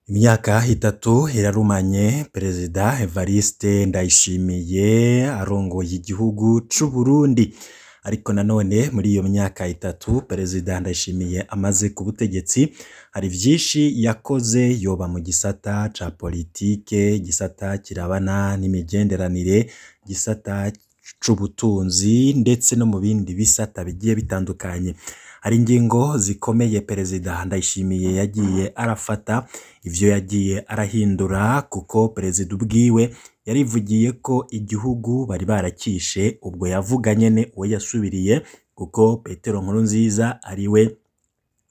Imyaka 3 irarumanye Perezida Evariste Ndayishimiye arongoye igihugu c'Uburundi, ariko nanone muri iyo myaka 3 Perezida Ndayishimiye amaze ku butegetsi hari vyinshi yakoze, yoba mu gisata ca politike, igisata kirabana n'imigenderanire, igisata c'ubutunzi ndetse no mu bindi bisata bigiye bitandukanye. Hari ingingo zikomeye Perezida Ndayishimiye yagiye arafata, ivyo yagiye arahindura, kuko perezida ubwiwe yarivugiye ko igihugu bari barakishe, ubwo yavuga nyene uwo yasubiriye, kuko Petero Nkurunziza ariwe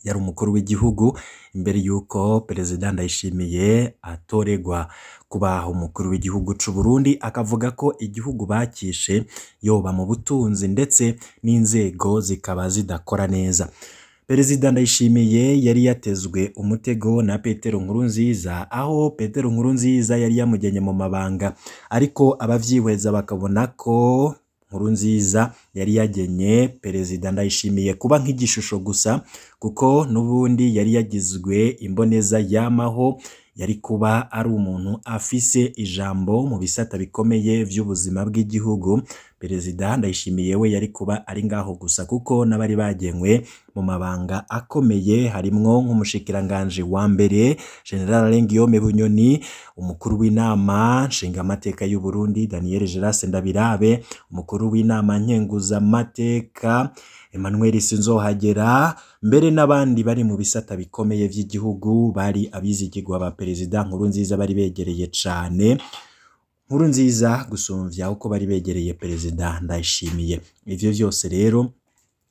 yari umukuru w'igihugu imbere yuko Perezida Ndayishimiye atoregwa kuba umukuru w'igihugu c'Uburundi, akavuga ko igihugu bakishe yoba mu butunzi ndetse n'inzego zikaba zidakora neza. Perezida Ndayishimiye yari yatezwe umutego na Petero Nkurunziza, aho Petero Nkurunziza yari yamugenye mu mabanga, ariko abavyihweza bakabona ko Nkurunziza yari yagenye Perezida Ndayishimiye kuba nk'igishusho gusa, kuko n'ubundi yari yagizwe imboneza yamaho, yari kuba ari umuntu afise ijambo mu bisata bikomeye vy'ubuzima bw'igihugu. Perezida Ndayishimiye we yari kuba ari ngaho gusa, kuko n'abari bagenywe mu mabanga akomeye harimwo nk'umushikiranganji wa mbere General Guillaume Bunyoni, umukuru w'inama nshingamateka y'u Burundi Daniel Gerace Ndabirabe, umukuru w'inama nkenguzamateka Emmanuel Sinzohagera, mbere n'abandi bari mu bisata bikomeye vy'igihugu bari abizigirwa ba Perezida Nkurunziza, bari begereye cane Nkurunziza gusumvya uko bari begereye Perezida Ndayishimiye. Ivyo vyose rero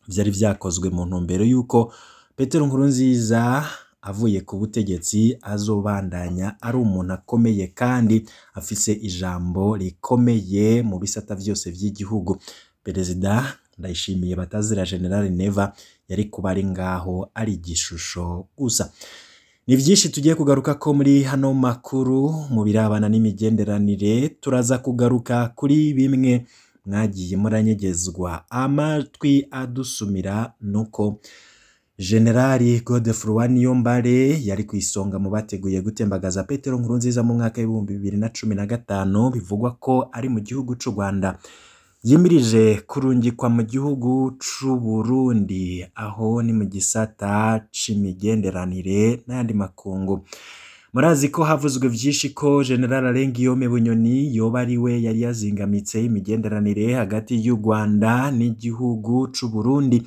vyari vyakozwe mu ntumbero yuko Petero Nkurunziza avuye ku butegetsi azobandanya ari umuntu akomeye kandi afise ijambo rikomeye mu bisata vyose vy'igihugu. Perezida Ndayishimiye batazira General Neva yari kuba ari ngaho ari igishusho gusa. Ni vyinshi tugiye kugaruka ko muri hano makuru mu birabana n'imigenderanire, turaza kugaruka kuri bimwe mwagiye muranyegezwa amatwi adusumira, nuko Generali Godefroid Niyombare yari ku isonga mu bateguye gutembagaza Petero Nkurunziza mu mwaka w'2015, bivugwa ko ari mu gihugu c'u Rwanda, yimirije kurungikwa mu gihugu c'u Burundi, aho ni mu gisata c'imigenderanire n'ayandi makungu. Murazi ko havuzwe vyinshi ko General Alain Guillaume Bunyoni yoba ari we yari yazingamitse imigenderanire hagati y'u Rwanda n'igihugu c'u Burundi.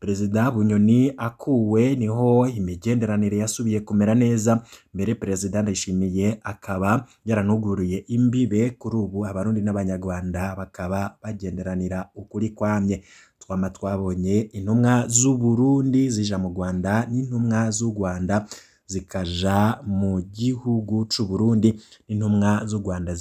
Perezida Bunyoni akuwe niho imigenderanire yasubiye kumera neza, mbere Perezida Ndayishimiye akaba yaranuguruye imbibe, kuri ubu Abarundi n'Abanyarwanda bakaba bagenderanira ukuri kwamye. Twama twabonye intumwa z'u Burundi zija mu Rwanda n'intumwa z'u Rwanda zikaja mu gihugu c'u Burundi, n'intumwa z'u Rwanda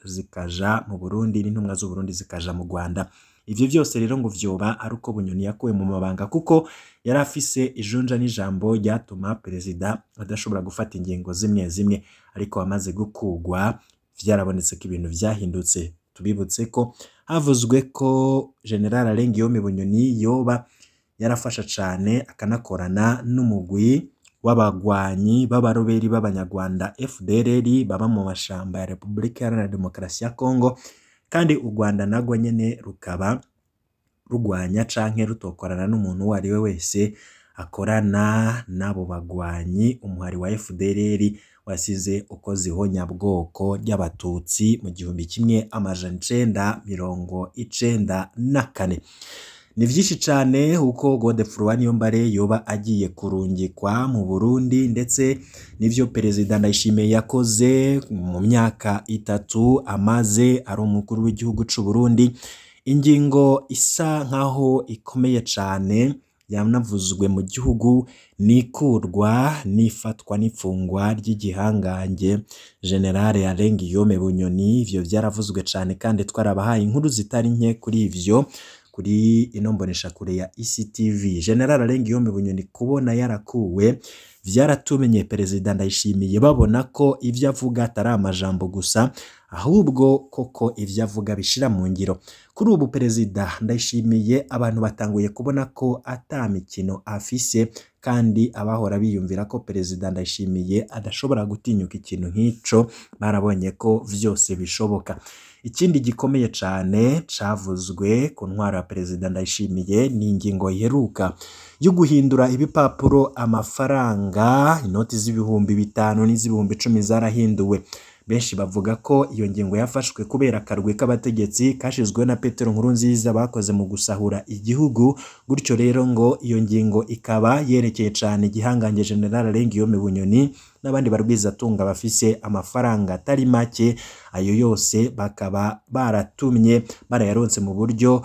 zikaja mu Burundi, n'intumwa z'u Burundi zikaja mu Rwanda. Ivyo vyose rero ngo vyoba ari uko Bunyoni yakuwe mu mabanga, kuko yari afise ijunja n'ijambo ryatuma perezida adashobora gufata ingingo zimwe zimwe, ariko amaze gukugwa vyarabonetse ko ibintu vyahindutse. Tubibutse ko havuzwe ko General Alain Guillaume Bunyoni yoba yarafasha cane akanakorana n'umugwi w'abagwanyi b'abaroberi b'Abanyarwanda FDLR baba mu mashamba ya Repubulika Iharanira Demokarasi ya Kongo, kandi u Rwanda narwo nyene rukaba rugwanya canke rutokorana n'umuntu uwo ari we wese akorana n'abo bagwanyi. Umuhari wa FDLR wasize ukoze ihonyabwoko ry'Abatutsi mu 1994. Ni vyinshi cane uko Godefroid Niyombare yoba agiye kurungikwa mu Burundi, ndetse n'ivyo Perezida Ndayishimiye yakoze mu myaka 3 amaze ari umukuru w'igihugu c'u Burundi. Ingingo isa nkaho ikomeye cane yanavuzwe mu gihugu n'ikurwa n'ifatwa n'ifungwa ry'igihangange General Alain Guillaume Bunyoni. Ivyo vyaravuzwe cane kandi twarabahaye inkuru zitari nke kuri ivyo kuri ino mboneshakure ya ECTV. General Alain Guillaume Bunyoni kubona yarakuwe Vyaratumye Perezida Ndayishimiye babona ko ivyo avuga atari amajambo gusa, ahubwo koko ivyo avuga bishira mu ngiro. Kuri ubu Perezida Ndayishimiye abantu batanguye kubona ko ata mikino afise, kandi abahora biyumvira ko Perezida Ndayishimiye adashobora gutinyuka ikintu nk'ico barabonye ko vyose bishoboka. Ikindi gikomeye cane cavuzwe ku ntwaro ya Perezida Ndayishimiye ni ingingo iheruka yo guhindura ibipapuro amafaranga. Inoti z'5,000 n'iz'ibihumbi 10 zarahinduwe. Benshi bavuga ko iyo ngingo yafashwe kubera akarwi k'abategetsi kashizweho na Petero Nkurunziza bakoze mu gusahura igihugu. Gutyo rero ngo iyo ngingo ikaba yerekeye cane igihangange General Guillaume Bunyoni n'abandi barwizatunga bafise amafaranga atari make, ayo yose bakaba baratumye barayaronse mu buryo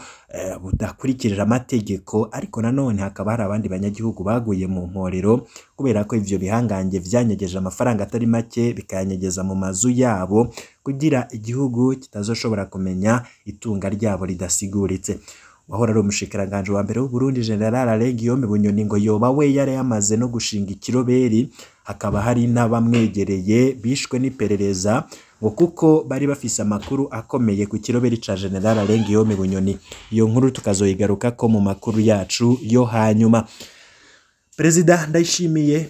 budakurikirira amategeko. Ariko nanone hakaba hari abandi banyagihugu baguye mu mporero kubera ko ivyo bihangange vyanyegeje amafaranga atari make, bikayanyegeza mu mazu yabo kugira igihugu kitazoshobora kumenya itunga ryabo ridasiguritse. Wahora ari umushikiranganji wa mbere w'Uburundi General Alain Guillaume Bunyoni ngo yoba we yari yamaze no gushinga ikiroberi, hakaba hari n'abamwegereye bishwe n'iperereza ngo kuko bari bafise amakuru akomeye ku kiroberi ca General Alain Guillaume Bunyoni. Iyo nkuru tukazoyigaruka ko mu makuru yacu yo hanyuma. Perezida Ndayishimiye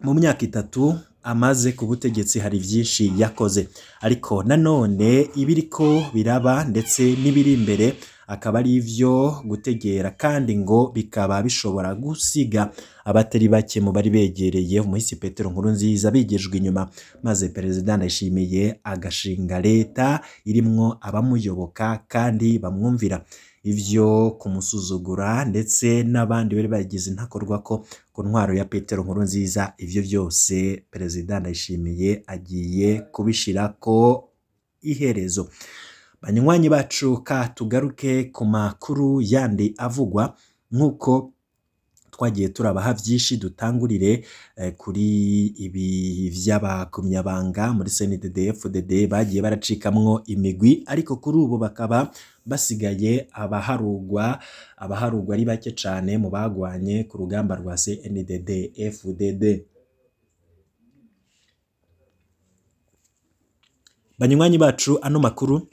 mu myaka 3 amaze ku butegetsi hari vyinshi yakoze, ariko nanone ibiriko biraba ndetse n'ibiri imbere akaba ari ivyo gutegera, kandi ngo bikaba bishobora gusiga abatari bake mu bari begereye umuhisi Petero Nkurunziza bigejwe inyuma, maze Perezida Ndayishimiye agashinga leta irimwo abamuyoboka kandi bamwumvira. Ivyo kumusuzugura ndetse n'abandi bari bagize intakorwa ko ku ntwaro ya Petero Nkurunziza, ivyo vyose Perezida Ndayishimiye agiye kubishirako iherezo. Banywanyi bacu, ka tugaruke ku makuru yandi avugwa nk'uko twagiye turabaha vyinshi. Dutangurire kuri ibi vy'abakumyabanga muri CNDD-FDD bagiye baracikamwo imigwi, ariko kuri ubu bakaba basigaye abaharugwa ari bake cane mu bagwanye ku rugamba rwa CNDD-FDD. Banywanyi bacu, ano makuru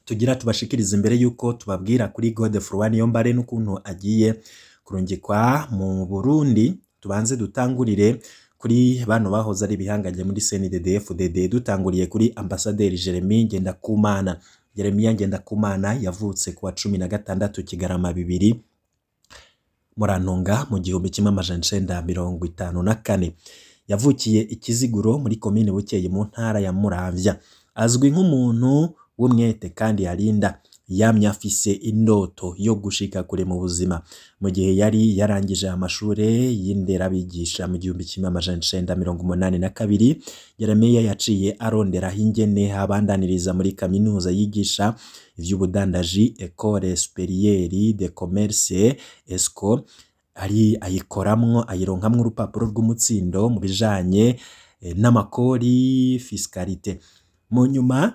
tugira tubashikiriza imbere yuko tubabwira kuri Godefroid Niyombare n'ukuntu agiye kurungikwa mu Burundi, tubanze dutangurire kuri bano bahoze ari ibihangange muri CNDD-FDD. Dutanguriye kuri Ambasaderi Jeremy Ngendakumana. Jeremiya Ngendakumana yavutse kuwa 16 Kigarama 2 Murantunga mu 1954. Yavukiye Ikiziguro muri komine Bukeye mu ntara ya Muramvya. Azwi nk'umuntu w'umwete kandi yarinda, yamye afise indoto yo gushika kure mu buzima. Mu gihe yari yarangije amashure y'inderabigisha mu 1982, Jeremiya yaciye arondera ingene abandaniriza muri kaminuza yigisha ivy'ubudandaji Ecole Supérieure de Commerce ESCO, ari ayikoramwo ayironkamwo urupapuro rw'umutsindo mu bijanye n'amakori fiscalité. Mu nyuma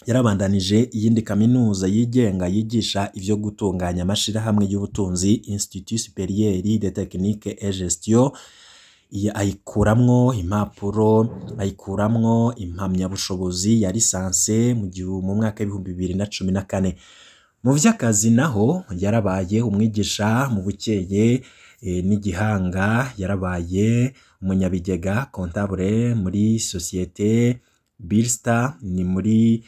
yarabandanije iyindi kaminuza yigenga yigisha ivyo gutunganya amashirahamwe y'ubutunzi Institut Supérieur de Technique et Gestion, ayikuramwo impapuro, ayikuramwo impamyabushobozi ya lisanse mu mwaka 2014. Mu vy'akazi naho yarabaye umwigisha mu Bukeye n'Igihanga, yarabaye umunyabigega comptable muri societe Bilstar, ni muri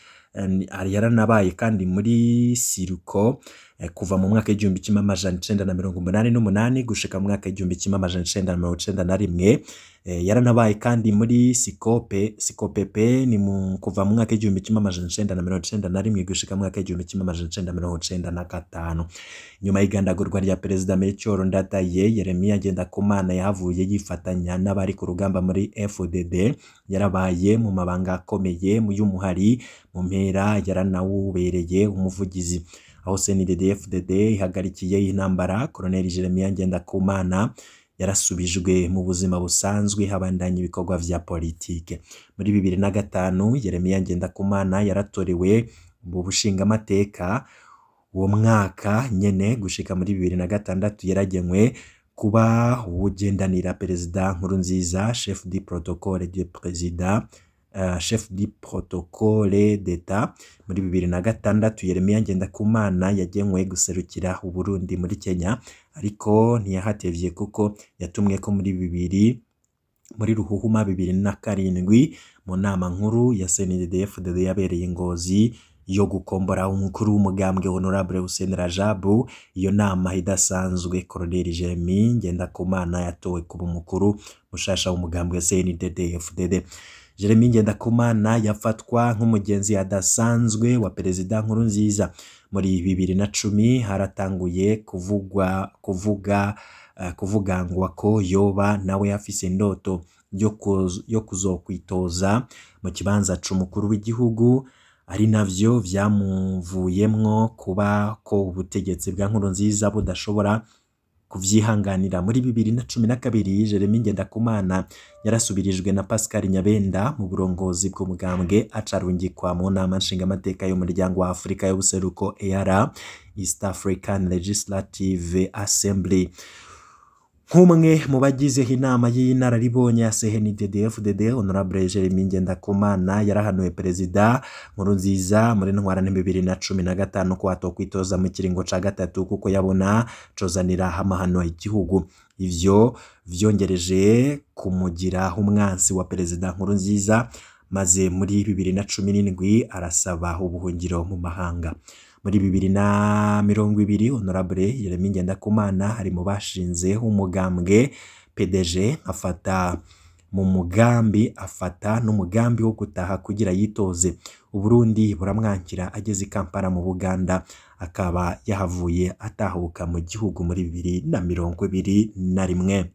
yaranabaye kandi muri Siruko kuva mu mwaka 1988 gushika mu mwaka 1991. Yaranabaye kandi muri Sikope, Sikopepe ni kuva mu mwaka 1991 gushika mu mwaka 1995. Nyuma y'igandagurwa rya Perezida Melchior Ndadaye, Yeremiya Ngendakumana yahavuye yifatanya n'abari ku rugamba muri FDD. Yarabaye mu mabanga akomeye mu y'umuhari, mu mpera yaranawubereye umuvugizi. Aho CNDD-FDD ihagarikiye intambara, Colonel Jeremiya Ngendakumana yarasubijwe mu buzima busanzwe, habandanya ibikorwa vya politike. Muri 2005 Yeremiya Ngendakumana yaratorewe mu bushingamateka. Uwo mwaka nyene gushika muri 2006 yaragenwe Kuba uwugendanira Perezida Nkurunziza, chef du protocole du président, chef du protocole d'État. Muri 2006 Yeremiya Ngendakumana yagenwe guserukira Uburundi muri Kenya, ariko ntiyahatevye kuko yatumweko muri Ruhuhuma 2007 mu nama nkuru ya CNDD-FDD yabereye Ngozi yo gukombora umukuru w'umugambwe Honorable Hussein Rajabu. Iyo nama idasanzwe, Colonel Jeremy Ngendakumana yatowe kuba umukuru mushasha w'umugambwe CNDD-FDD. Jeremy Ngendakumana yafatwa nk'umugenzi adasanzwe wa Perezida Nkurunziza. Muri 2010 haratanguye kuvugwa kuvuga kuvugangwa ko yoba nawe afise indoto yo kuzokwitoza mu kibanza c'umukuru w'igihugu, ari navyo vyamuvuyemwo kuba ko ubutegetsi bwa Nkurunziza budashobora kuvyihanganira. Muri 2012 Jeremy Ngendakumana yarasubirijwe na Pascal Nyabenda mu burongozi bw'umugambwe, acarungikwa mu nama nshingamateka y'umuryango wa Afrika y'ubuseruko EAR, East African Legislative Assembly, nk'umwe mu bagize inama y'inararibonye ya CNDD-FDD. Honorable Jeremy Ngendakumana yarahanuye Perezida Nkurunziza muri ntwarante 2015 ko atokwitoza mu kiringo ca gatatu kuko yabona cozanira amahano igihugu. Ivyo vyongereje kumugira umwansi wa Perezida Nkurunziza, maze muri 2017 arasaba ubuhungiro mu mahanga. Muri 2020 Honorable Jeremy Ngendakumana ari mu bashinze umugambwe PDG, afata n'umugambi wo gutaha kugira yitoze. Uburundi buramwankira, ageze i Kampala mu Buganda, akaba yahavuye atahuka mu gihugu muri 2021.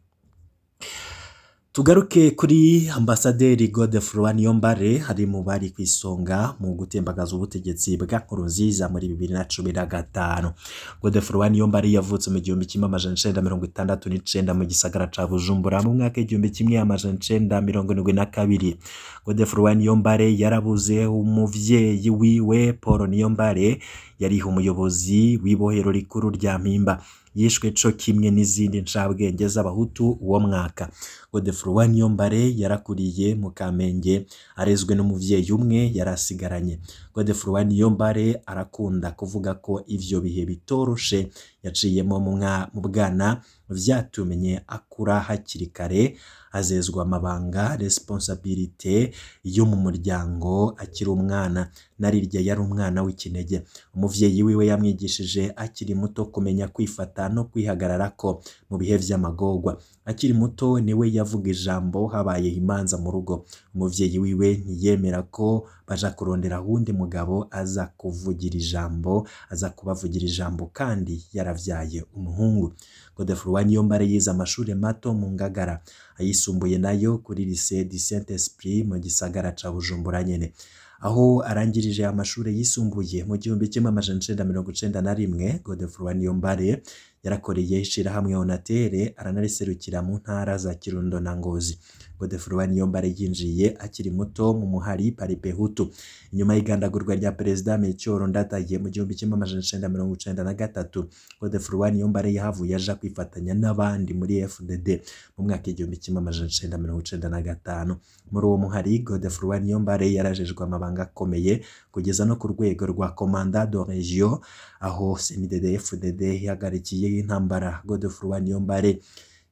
Tugaruke kuri Ambasaderi Godefroid Niyombare, ari mu bari ku isonga mu gutembagaza ubutegetsi bwa Nkurunziza muri 2015. Godefroid Niyombare yavutse mu 1969 mu gisagara ca Bujumbura. Mu mwaka 1972 Godefroid Niyombare yarabuze umuvyeyi wiwe Paul Niyombare, yari umuyobozi w'ibohero rikuru rya Mpimba. Yishwe co kimwe n'izindi ncabwenge z'abahutu uwo mwaka. Godefroid Niyombare yarakuriye mu Kamenge, arezwe n'umuvyeyi umwe yarasigaranye. Godefroid Niyombare arakunda kuvuga ko ivyo bihe bitoroshe yaciyemo mu bwana vyatumye akura hakiri kare, azezwa amabanga, responsabilité yo mu muryango akiri umwana. Narirya yari umwana w'ikinege. Umuvyeyi wiwe yamwigishije akiri muto kumenya kwifata no kwihagararako mu bihe vy'amagorwa. Akiri muto niwe yavuga ijambo habaye imanza mu rugo. Umuvyeyi wiwe ntiyemera ko baja kurondera wundi mugabo aza kuvugira ijambo, aza kubavugira ijambo kandi yaravyaye umuhungu. Godefroid Niyombare yize amashuri mato mu Ngagara, ayisumbuye nayo kuri Lycée du Saint Esprit mu gisagara ca Bujumbura nyene, aho arangirije amashuri yisumbuye mu 1991. Godefroid Niyombare yarakoreye ishirahamwe Onatere, aranariserukira mu ntara za Kirundo na Ngozi. Godefroid Niyombare yinjiye akiri muto mu muhari Paripehutu. Inyuma y'igandagurwa rya Perezida Melchior Ndadaye mu 1993, Godefroid Niyombare yahavuye aja kwifatanya n'abandi muri FDD mu mwaka 1995. Muri uwo muhari Godefroid Niyombare yarajejwe amabanga akomeye kugeza no ku rwego rwa commandant de région, aho CNDD-FDD ihagarikiye intambara. Godefroid Niyombare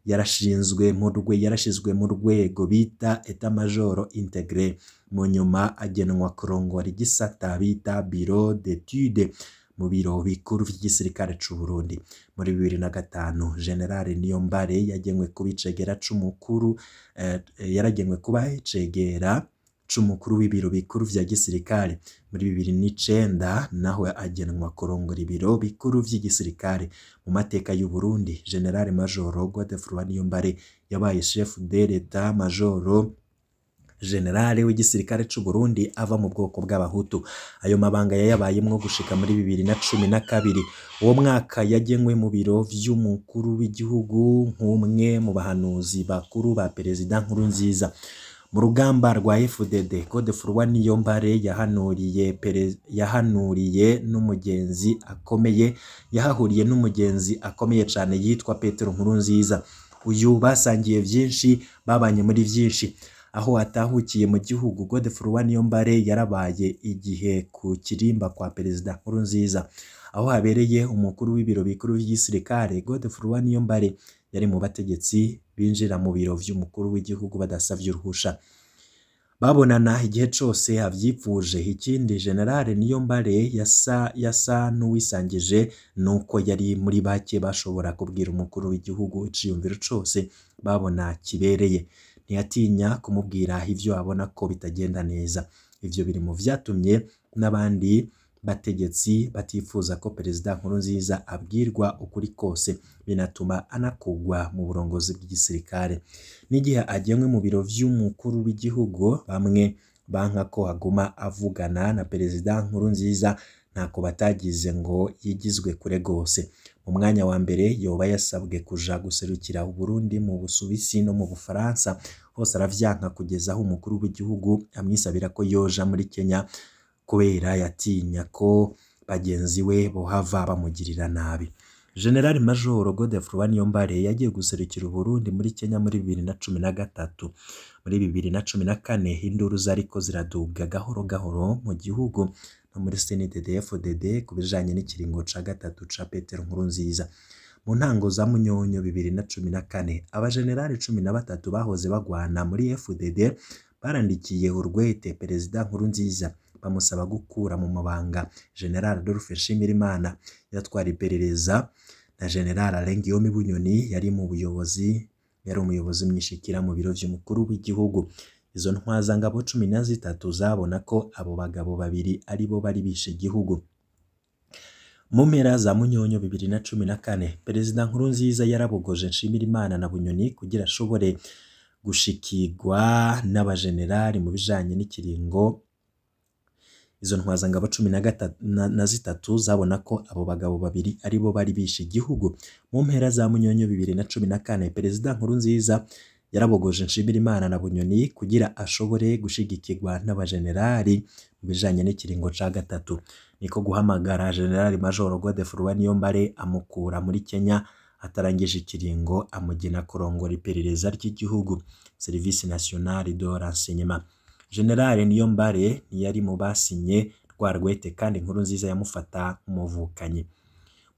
yarashizwe mu rwego bita Etat Major Intégré, mu nyuma agenwa kurongora igisata bita Bureau d'études mu biro bikuru vy'igisirikare c'u Burundi. Muri 2005 General Niyombare yagenwe kuba icegera c'umukuru yaragenwe kuba icegera c'umukuru w'ibiro bikuru vya gisirikare. Muri 2009 naho agenwa kurongora ibiro bikuru vy'igisirikare. Mu mateka y'u Burundi, General Major Godefroid Niyombare yabaye chef de l'état major generale w'igisirikare c'u Burundi ava mu bwoko bw'abahutu. Ayo mabanga yayabayemwo gushika muri 2012. Uwo mwaka yagenwe mu biro vy'umukuru w'igihugu nk'umwe mu bahanuzi bakuru ba Perezida Nkurunziza. Mu rugamba rwa FDD, Godefroid Niyombare yahanuriye n'umugenzi akomeye, yahahuriye n'umugenzi akomeye cane yitwa Petero Nkurunziza. Uyu basangiye vyinshi, babanye muri vyinshi. Aho atahukiye mu gihugu, Godefroid Niyombare yarabaye igihe ku kirimba kwa Perezida Nkurunziza. Aho habereye umukuru w'ibiro bikuru vy'igisirikare, Godefroid Niyombare yari mu bategetsi binjira mu biro vy'umukuru w'igihugu badasavye uruhusha. Babonana igihe cose avyipfuje. Ikindi General Niyombare yasa n'uwisangije nuko yari muri bake bashobora kubwira umukuru w'igihugu iciyumviro cose babona kibereye. Ntiyatinya kumubwira ivyo abona ko bitagenda neza. Ivyo biri mu vyatumye n'abandi bategetsi batifuza ko Perezida Nkurunziza abwirwa ukuri kose, binatuma anakugwa mu burongozi bw'igisirikare. N'igihe agenwe mu biro vy'umukuru w'igihugu, bamwe banka ko aguma avugana na Perezida Nkurunziza, ntako batagize ngo yigizwe kure gose. Mu mwanya wa mbere yoba yasabwe kuja guserukira Uburundi mu Busuwisi no mu Bufaransa, hose aravyanka kugeza aho umukuru w'igihugu amwisabira ko yoja muri Kenya kubera yatinya ko bagenzi we bohava bamugirira nabi. General Major Godefroid Niyombare yagiye guserukira Uburundi muri Kenya muri 2013. Muri 2014 induru zariko ziraduga gahoro gahoro mu gihugu no muri CNDD-FDD ku bijanye n'ikiringo ca gatatu ca Petero Nkurunziza. Mu ntango za Munyonyo 2014, abajenerali 13 bahoze bagwana muri FDD barandikiye urwete Perezida Nkurunziza bamusaba gukura mu mabanga General Adolphe Nshimirimana yatwara iperereza na General Alain Guillaume Bunyoni yari mu buyobozi, yari umuyobozi mwishikira mu biro vy'umukuru w'igihugu. Izo ntwazangabo 13 zabona ko abo bagabo babiri aribo bari bishe igihugu. Mu mpera za Munyonyo 2014, Perezida Nkurunziza yarabogoje Nshimirimana na Bunyoni kugira ashobore gushikirwa n'abajenerali mu bijanye n'ikiringo. Izo ntwazangabo 13 zabona ko abo bagabo babiri aribo bari bishe igihugu. Mu mpera za Munyonyo 2014, Perezida Nkurunziza yarabogoje Nshimirimana na Bunyoni kugira ashobore gushigikirwa n'abajenerali mu bijanye n'ikiringo ca gatatu. Niko guhamagara General Major Godefroid Niyombare amukura muri Kenya atarangije ikiringo, amugena kurongora iperereza ry'igihugu, Service Nationale de Renseignement. General Niyombare ntiyari mu basinye rwa rwete kandi Nkurunziza yamufata nk'umuvukanyi.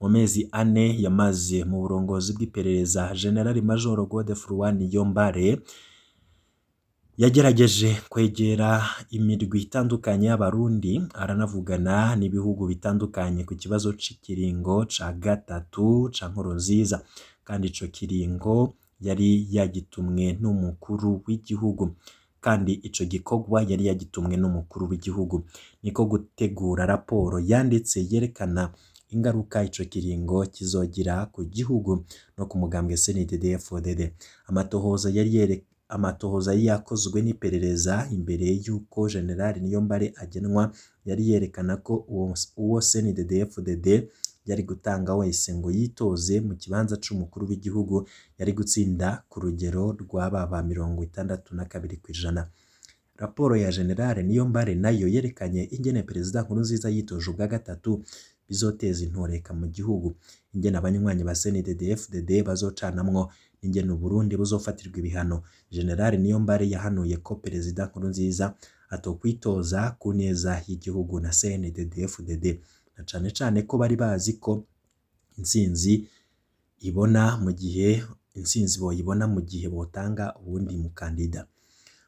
Mu mezi ane yamaze mu burongozi bw'iperereza, General Major Godefroid Niyombare yagerageje kwegera imirwi itandukanye y'Abarundi, aranavugana n'ibihugu bitandukanye ku kibazo c'ikiringo ca gatatu ca Nkurunziza, kandi ico kiringo yari yagitumwe n'umukuru w'igihugu. Kandi ico gikorwa yari yagitumwe n'umukuru w'igihugu. Niko gutegura raporo yanditse yerekana ingaruka ico kiringo kizogira ku gihugu no ku mugambwe CNDD-FDD. Amatohoza yari yakozwe n'iperereza imbere y'uko General Niyombare agenwa yari yerekana ko uwo CNDD-FDD yari gutanga wese ngo yitoze mu kibanza c'umukuru w'igihugu yari gutsinda ku rugero rw'ababa 62%. Raporo ya General Niyombare nayo yerekanye ingene Perezida Nkurunziza yitoje ubwa gatatu bizoteza intoreka mu gihugu, ingene abanywanyi ba CNDD-FDD bazocanamwo, ingene Uburundi buzofatirwa ibihano. General Niyombare yahanuye ko Perezida Nkurunziza atokwitoza ku neza y'igihugu na CNDD-FDD, na cane cane ko bari bazi ko intsinzi ibona mu gihe intsinzi boyibona mu gihe botanga uwundi mukandida.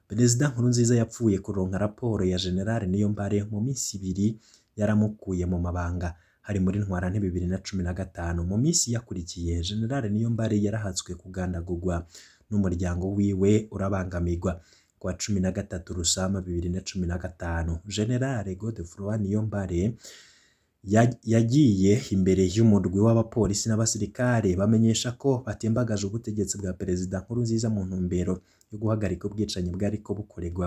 Perezida Nkurunziza yapfuye kuronka raporo ya General Niyombare mu minsi ibiri yaramukuye mu mabanga, hari muri Ntwarante 2015. Mu minsi yakurikiye General Niyombare yarahatswe kugandagurwa n'umuryango wiwe urabangamirwa. Kwa 13 Rusama 2015, General Godefroid Niyombare yagiye imbere y'umurwi w'abapolisi n'abasirikare bamenyesha ko batembagaje ubutegetsi bwa Perezida Nkurunziza mu ntumbero yo guhagarika ubwicanyi bwariko bukorerwa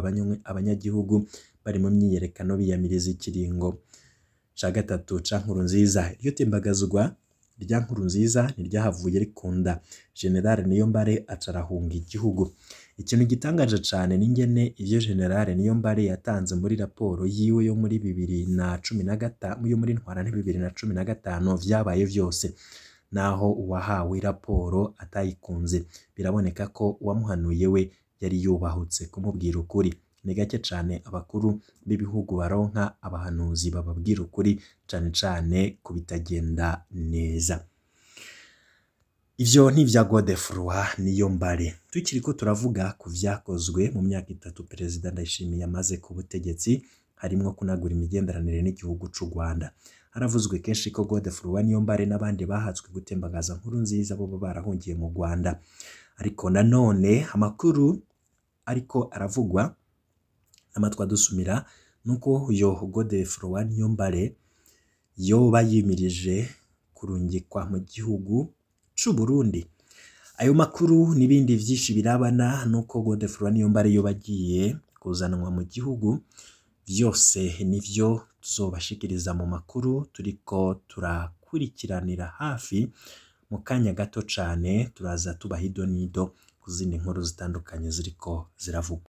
abanyagihugu bari mu myiyerekano biyamiriza ikiringo ca gatatu ca Nkurunziza. Iryo tembagazwa rya Nkurunziza ntiryahavuye rikunda. General Niyombare aca arahunga igihugu. Ikintu gitangaje cane n'ingene ivyo General Niyombare yatanze muri raporo yiwe yo muri 2015 yo muri Ntwarante 2015 vyabaye vyose, naho uwahawe raporo atayikunze. Biraboneka ko uwamuhanuye we yari yubahutse kumubwira ukuri. Ni gake cane abakuru b'ibihugu baronka abahanuzi bababwira ukuri, cane cane ku bitagenda neza. Ivyo ni ivya Godefroid Niyombare. Tukiriko turavuga ku vyakozwe mu myaka 3 Perezida Ndayishimiye amaze ku butegetsi, harimwo kunagura imigenderanire n'igihugu c'u Rwanda. Haravuzwe kenshi ko Godefroid Niyombare n'abandi bahatswe gutembagaza Nkurunziza boba barahungiye mu Rwanda. Ariko nanone amakuru ariko aravugwa n'amatwi adusumira nuko uyo Godefroid Niyombare yoba yimirije kurungikwa mu gihugu c'u Burundi. Ayo makuru n'ibindi vyinshi birabana nuko Godefroid Niyombare yoba agiye kuzanwa mu gihugu, vyose nivyo tuzobashikiriza mu makuru turiko turakurikiranira hafi. Mu kanya gato cane turaza tubaha idonido ku zindi nkuru zitandukanye ziriko ziravugwa.